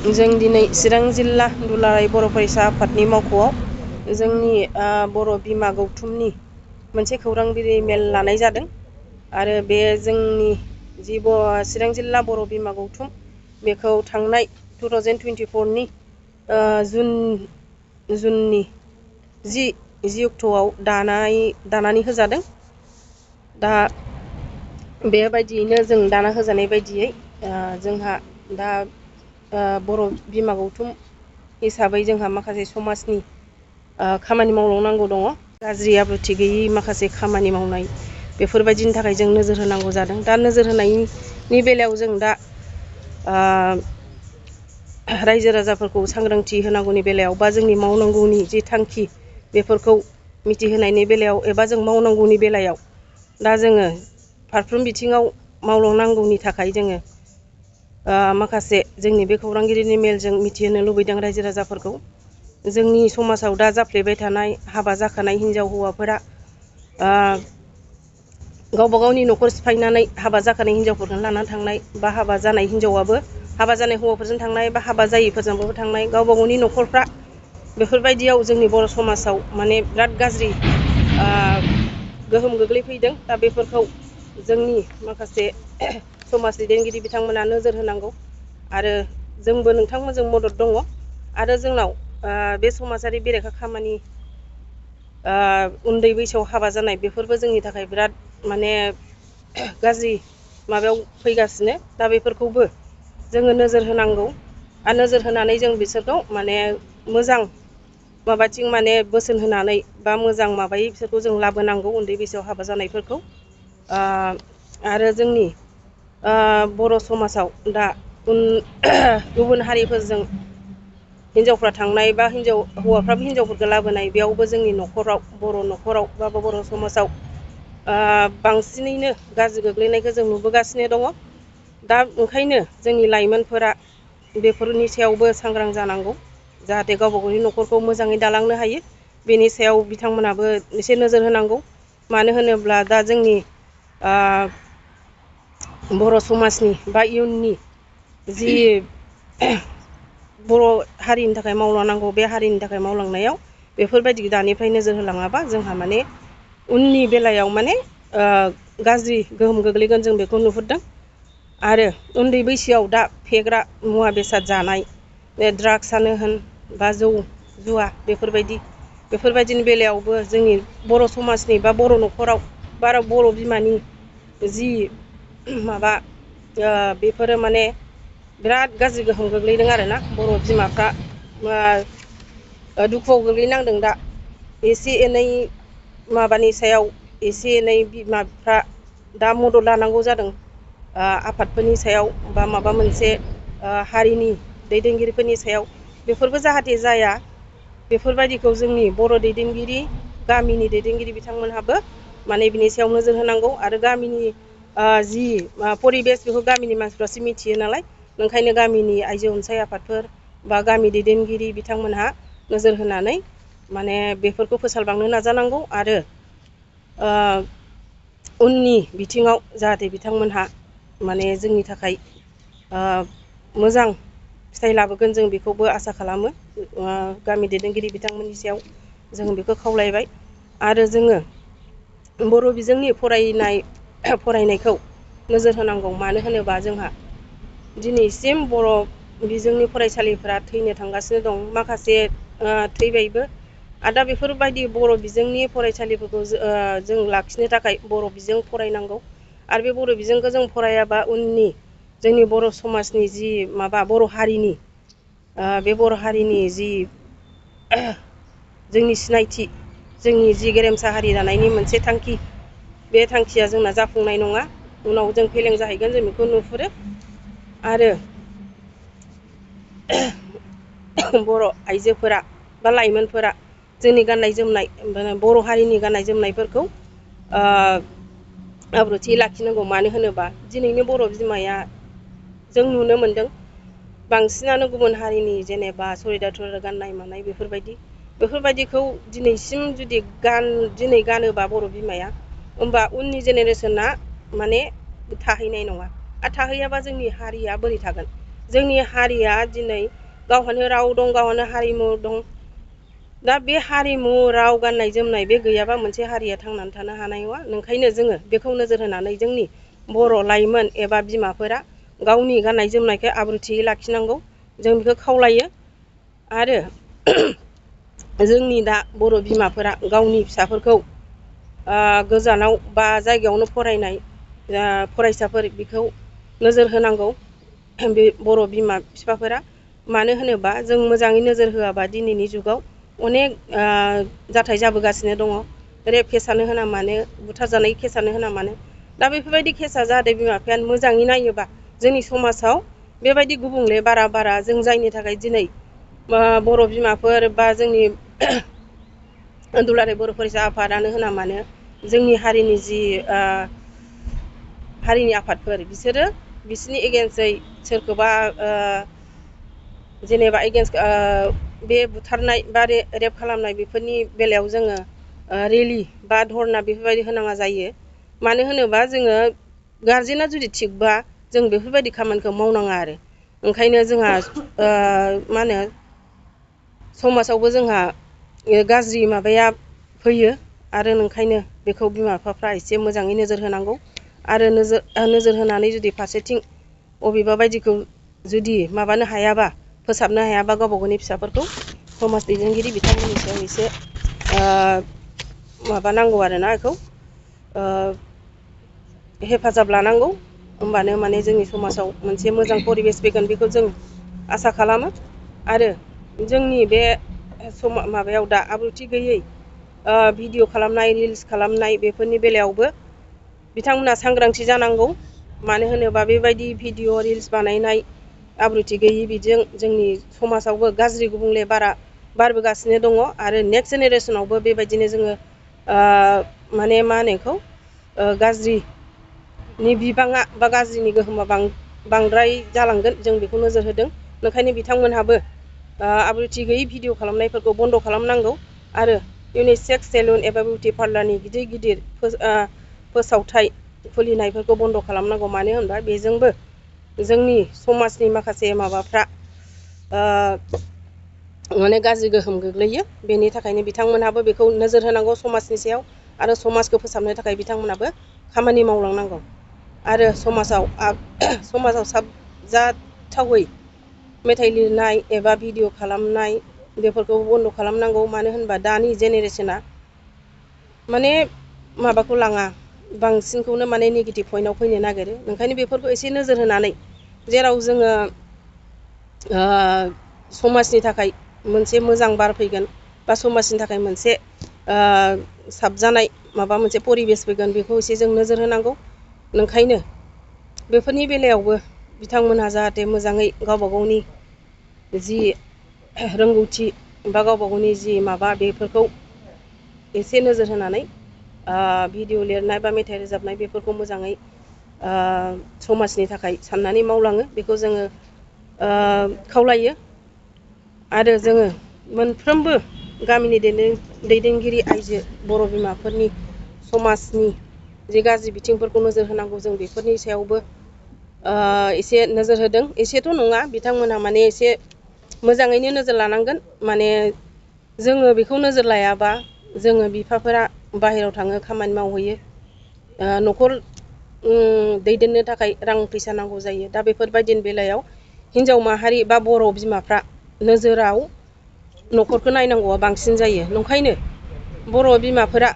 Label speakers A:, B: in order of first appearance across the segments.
A: जों दिनै चिरां जिल्ला दुलाराय बर' फरायसा आफादनि मावख'आव जोंनि बर' बिमा गौथुमनि मोनसे खौरां बिलाइ मेल लानाय जादों आरो बे जोंनि जि चिरां जिल्ला बर' बिमा गौथुम बेखौ थांनाय 2024 नि जुननि 10 अक्ट'आव दानानै होजादों। दा बेबायदियैनो जों दाना होजानाय बायदियै जोंहा दा बर' बिमा गौथुम हिसाबै जोंहा माखासे समाजनि खामानि मावलांनांगौ दङ। गाज्रि आब्रुथि गैयि माखासे खामानि मावनाय बेफोरबायदिनि थाखाय जों नोजोर होनांगौ जादों। दा नोजोर होनायनि बेलायाव जों दा रायजो राजाफोरखौ सांग्रांथि होनांगौनि बेलायाव बा जोंनि मावनांगौनि जि थांखि बेफोरखौ मिथिहोनायनि बेलायाव एबा जों मावनांगौनि बेलायाव दा जोङो फारफ्रोम बिथिङाव मावलांनांगौनि थाखाय जोङो माखासे जोंनि बे खौरांगिरिनि मेलजों मिथिहोनो लुबैदों रायजो राजाफोरखौ। जोंनि समाजाव दा जाफ्लेबाय थानाय हाबा जाखानाय हिन्जाव हौवाफोरा गावबा गावनि न'खर सिफायनानै हाबा जाखानाय हिन्जावफोरखौनो लानानै थांनाय बा हाबा जानाय हिन्जावाबो हाबा जानाय हौवाफोरजों थांनाय बा हाबा जायिफोरजोंबो थांनाय गावबा गावनि न'खरफ्रा बेफोरबायदियाव जोंनि बर' समाजाव माने बिराद गाज्रि गोहोम गोग्लैफैदों। दा बेफोरखौ जोंनि माखासे समाज दैदेनगिरि बिथांमोना नोजोर होनांगौ आरो जोंबो नोंथांमोनजों मदद दङ। आरो जोंनाव बे समाजारि बेरेखा खामानि उन्दै बैसोआव हाबा जानाय बेफोरबो जोंनि थाखाय बिराद माने गाज्रि माबायाव फैगासिनो। दा बेफोरखौबो जोङो नोजोर होनांगौ आरो नोजोर होनानै जों बिसोरखौ माने मोजां माबाथिं माने बोसोन होनानै बा मोजां माबायै बिसोरखौ जों लाबोनांगौ उन्दै बैसोआव हाबा जानायफोरखौ। आरो जोंनि बर' समाजाव दा गुबुन हारिफोरजों हिनजावफ्रा थांनाय बा हौवाफ्राबो हिनजावफोरखौ लाबोनाय बेयावबो जोंनि न'खराव बर' न'खराव बा बर' समाजाव बांसिनैनो गाज्रि गोग्लैनायखौ जों नुबोगासिनो दङ। दा ओंखायनो जोंनि लाइमोनफोरा बेफोरनि सायावबो सांग्रां जानांगौ जाहाथे गावबा गावनि न'खरखौ मोजाङै दालांनो हायो। बेनि सायाव बिथांमोनाबो एसे नोजोर होनांगौ। मानो होनोब्ला दा जोंनि बर' समाजनि बा इयुननि जि बर' हारिनि थाखाय मावलांनांगौ बे हारिनि थाखाय मावलांनायाव बेफोरबायदि दानिफ्राय नोजोर होलाङाबा जोंहा माने उननि बेलायाव माने गाज्रि गोहोम गोग्लैगोन जों बेखौ नुहुरदों। आरो उन्दै बैसोआव दा फेग्रा मुवा बेसाद जानाय ड्राग्सआनो होन बा जौ जुवा बेफोरबायदिनि बेलायावबो जोंनि बर' समाजनि बा बर' न'खराव बा बर' बिमानि जि माबा बेफोरो माने बिराद गाज्रि गोहोम गोग्लैदों आरोना। बर' बिमाफ्रा दुखुआव गोग्लैनांदों। दा एसे एनै माबानि सायाव एसे एनै बिमाफ्रा दा मदद लानांगौ जादों आफादफोरनि सायाव बा माबा मोनसे हारिनि दैदेनगिरिफोरनि सायाव। बेफोरबो जाहाथे जाया बेफोरबायदिखौ जोंनि बर' दैदेनगिरि गामिनि दैदेनगिरि बिथांमोनहाबो माने बिनि सायाव नोजोर होनांगौ। आरो गामिनि जि परिबेस बेखौ गामिनि मानसिफ्रासो मिथियो नालाय, ओंखायनो गामिनि आइजो अनसाय आफादफोर बा गामि दैदेनगिरि बिथांमोनहा नोजोर होनानै माने बेफोरखौ फोसाबलांनो नाजानांगौ। आरो उननि बिथिङाव जाहाथे बिथांमोनहा माने जोंनि थाखाय मोजां फिथाइ लाबोगोन जों बेखौबो आसा खालामो। गामि दैदेनगिरि बिथांमोननि सायाव जों बेखौ खावलायबाय। आरो जोङो बर' बिजोंनि फरायनायखौ नोजोर होनांगौ। मानो होनोबा जोंहा दिनैसिम बर' बिजोंनि फरायसालिफोरा थैनो थांगासिनो दं, माखासे थैबायबो। आरो दा बेफोरबायदि बर' बिजोंनि फरायसालिफोरखौ जों लाखिनो थाखाय बर' बिजों फरायनांगौ। आरो बे बर' बिजोंखौ जों फरायाबा उननि जोंनि बर' समाजनि जि माबा बर' हारिनि बे बर' हारिनि जि जोंनि सिनायथि, जोंनि जि गेरेमसा हारि दानायनि मोनसे थांखि, बे थांखिया जोंना जाफुंनाय नङा। उनाव जों फेलें जाहैगोन जों बेखौ नुहुरो। आरो बर' आइजोफोरा बा लाइमोनफोरा जोंनि गाननाय जोमनाय बर' हारिनि गाननाय जोमनायफोरखौ आब्रुथि लाखिनांगौ। मानो होनोबा दिनैनि बर' बिमाया जों नुनो मोनदों बांसिनानो गुबुन हारिनि जेनेबा सुरिदार थुरिदार गाननाय मानाय बेफोरबायदिखौ दिनैसिम जुदि दिनै गानोबा बर' बिमाया, होमबा उननि जेनेरेसना माने थाहैनाय नङा। आरो थाहैयाबा जोंनि हारिया बोरै थागोन? जोंनि हारिया दिनै गावहानो राव दं, गावहानो हारिमु दं। दा बे हारिमु, राव, गाननाय जोमनाय बे गैयाबा मोनसे हारिया थांनानै थानो हानाय नङा। ओंखायनो जोङो बेखौ नोजोर होनानै जोंनि बर' लाइमोन एबा बिमाफोरा गावनि गाननाय जोमनायखौ आब्रुथियै लाखिनांगौ, जों बेखौ खावलायो। आरो जोंनि दा बर' बिमाफोरा गावनि फिसाफोरखौ गोजानाव बा जायगायावनो फरायनाय फरायसाफोर बेखौ नोजोर होनांगौ बे बर' बिमा बिफाफोरा। मानो होनोबा जों मोजाङै नोजोर होआबा दिनैनि जुगाव अनेक जाथाय जाबोगासिनो दङ। रेप केसानो होना मानो, बुथारजानाय केसानो होना मानो। दा बेफोरबायदि केसा जाहाथे बिमा बिफाया मोजाङै नायोबा जोंनि समाजाव बेबायदि गुबुंले बारा जों जायनि थाखाय दिनै बर' बिमाफोर बा जोंनि दुलाराय बर' फरायसा आफादानो होना मानो, जोंनि हारिनि जि हारिनि आफादफोर बिसोरो बिसोरनि एगेन्स्टै सोरखौबा जेनेबा एगेन्स्ट बे बुथारनाय बा रेप खालामनाय बेफोरनि बेलायाव जोङो रेलि बा धरना बेफोरबायदि होनाङा जायो। मानो होनोबा जोङो गारजेना जुदि थिगबा जों बेफोरबायदि खामानिखौ मावनाङा आरो। ओंखायनो जोंहा मा होनो समाजावबो जोंहा गाज्रि माबाया फैयो। आरो ओंखायनो बेखौ बिमा बिफाफ्रा एसे मोजाङै नोजोर होनांगौ। आरो नोजोर होनानै जुदि फारसेथिं अबेबा बायदिखौ जुदि माबानो हायाबा, फोसाबनो हायाबा गावबा गावनि फिसाफोरखौ समाज दैदेनगिरि बिथांमोननि सायाव एसे माबानांगौ आरोना, बेखौ हेफाजाब लानांगौ। होमबानो माने जोंनि समाजाव मोनसे मोजां परिबेस फैगोन, बेखौ जों आसा खालामो। आरो जोंनि बे माबायाव दा आब्रुथि गैयै भिडिअ खालामनाय, रिल्स खालामनाय बेफोरनि बेलायावबो बिथांमोना सांग्रांथि जानांगौ। मानो होनोबा बेबायदि भिडिअ रिल्स बानायनाय आब्रुथि गैयि बिजों जोंनि समाजावबो गाज्रि गुबुंले बारबोगासिनो दङ। आरो नेक्स्ट जेनेरेसनावबो बेबायदिनो जोङो माने मा होनो बेखौ गाज्रिनि बिबाङा बा गाज्रिनि गोहोमा बांद्राय जालांगोन, जों बेखौ नोजोर होदों। ओंखायनो बिथांमोनहाबो आब्रुथि गैयै भिडिअ खालामनायफोरखौ बन्द' खालामनांगौ। आरो इउनिसेक्स सेलुन एबा बिउटि पार्लारनि गिदिर गिदिर फोसावथाय खुलिनायफोरखौ बन्द' खालामनांगौ। मानो होनबा बेजोंबो जोंनि समाजनि माखासे माबाफ्रा माने गाज्रि गोहोम गोग्लैयो। बेनि थाखायनो बिथांमोनहाबो बेखौ नोजोर होनांगौ समाजनि सायाव। आरो समाजखौ फोसाबनो थाखाय बिथांमोनाबो खामानि मावलांनांगौ। आरो समाजाव साबजाथावै मेथाइ लिरनाय एबा भिडिअ खालामनाय बेफोरखौ बन्द' खालामनांगौ। मानो होनबा दानि जेनेरेसना माने माबाखौ लाङा, बांसिनखौनो माने नेगेटिभ पइन्टआव फैनो नागिरो। ओंखायनो बेफोरखौ एसे नोजोर होनानै जेराव जोङो समाजनि थाखाय मोनसे मोजां बार फैगोन बा समाजनि थाखाय मोनसे साबजानाय माबा मोनसे परिबेस फैगोन, बेखौ एसे जों नोजोर होनांगौ। ओंखायनो बेफोरनि बेलायावबो बिथांमोनहा जाहाथे मोजाङै गावबा गावनि जि रोंगौथि बा गावबा गावनि जि माबा बेफोरखौ एसे नोजोर होनानै भिडिअ लिरनाय बा मेथाइ रोजाबनाय बेफोरखौ मोजाङै समाजनि थाखाय साननानै मावलाङो, बेखौ जोङो खावलायो। आरो जोङो मोनफ्रोमबो गामिनि दैदेनगिरि आइजो बर' बिमाफोरनि समाजनि जे गाज्रि बिथिंफोरखौ नोजोर होनांगौ, जों बेफोरनि सायावबो एसे नोजोर होदों। एसेथ' नङा, बिथांमोनहा माने एसे मोजाङैनो नोजोर लानांगोन। माने जोङो बेखौ नोजोर लायाबा जोङो बिफाफोरा बाहेरायाव थाङो, खामानि मावहैयो, न'खर दैदेननो थाखाय रां फैसा नांगौ जायो। दा बेफोरबायदिनि बेलायाव हिनजाव माहारि बा बर' बिमाफ्रा नोजोराव न'खरखौ नायनांगौआ बांसिन जायो। ओंखायनो बर' बिमाफोरा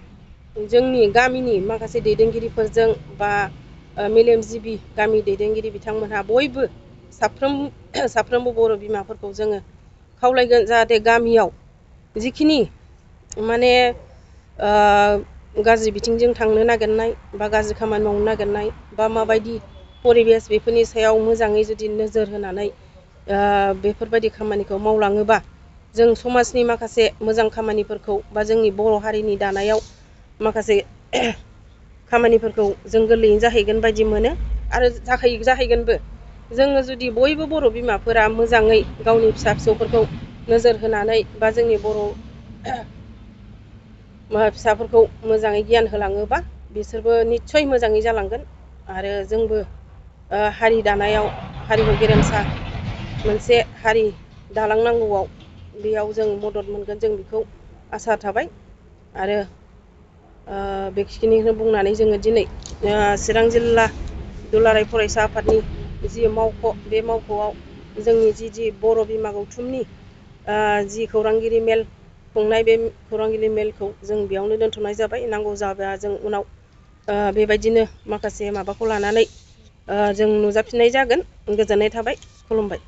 A: जोंनि गामिनि माखासे दैदेनगिरिफोरजों बा मेलेमजिबि गामि दैदेनगिरि बिथांमोनहा बयबो साफ्रोमबो बर' बिमाफोरखौ जोङो खावलायगोन, जाहाथे गामियाव जिखिनि माने गाज्रि बिथिंजों थांनो नागिरनाय बा गाज्रि खामानि मावनो नागिरनाय बा माबायदि परिबेस बेफोरनि सायाव मोजाङै जुदि नोजोर होनानै बेफोरबायदि खामानिखौ मावलाङोबा जों समाजनि माखासे मोजां खामानिफोरखौ बा जोंनि बर' हारिनि दानायाव माखासे खामानिफोरखौ जों गोरलैयैनो जाहैगोन बायदि मोनो। आरो जाहैगोनबो। जोङो जुदि बयबो बर' बिमाफोरा मोजाङै गावनि फिसा फिसौफोरखौ नोजोर होनानै बा जोंनि बर' फिसाफोरखौ मोजाङै गियान होलाङोबा बिसोरबो निस्सय मोजाङै जालांगोन। आरो जोंबो हारि दानायाव हारिखौ गेरेमसा मोनसे हारि दालांनांगौआव बेयाव जों मदद मोनगोन जों बेखौ आसा थाबाय। आरो बेखिनिखौनो बुंनानै जोङो दिनै चिरां जिल्ला दुलाराय फरायसा आफादनि जि मावख' बे मावख'आव जोंनि जि बर' बिमा गौथुमनि जि खौरांगिरि मेल खुंनाय बे खौरांगिरि मेलखौ जों बेयावनो दोनथ'नाय जाबाय। नांगौ जाबा जों उनाव बेबायदिनो माखासे माबाखौ लानानै जों नुजाफिननाय जागोन। गोजोननाय थाबाय, खुलुमबाय।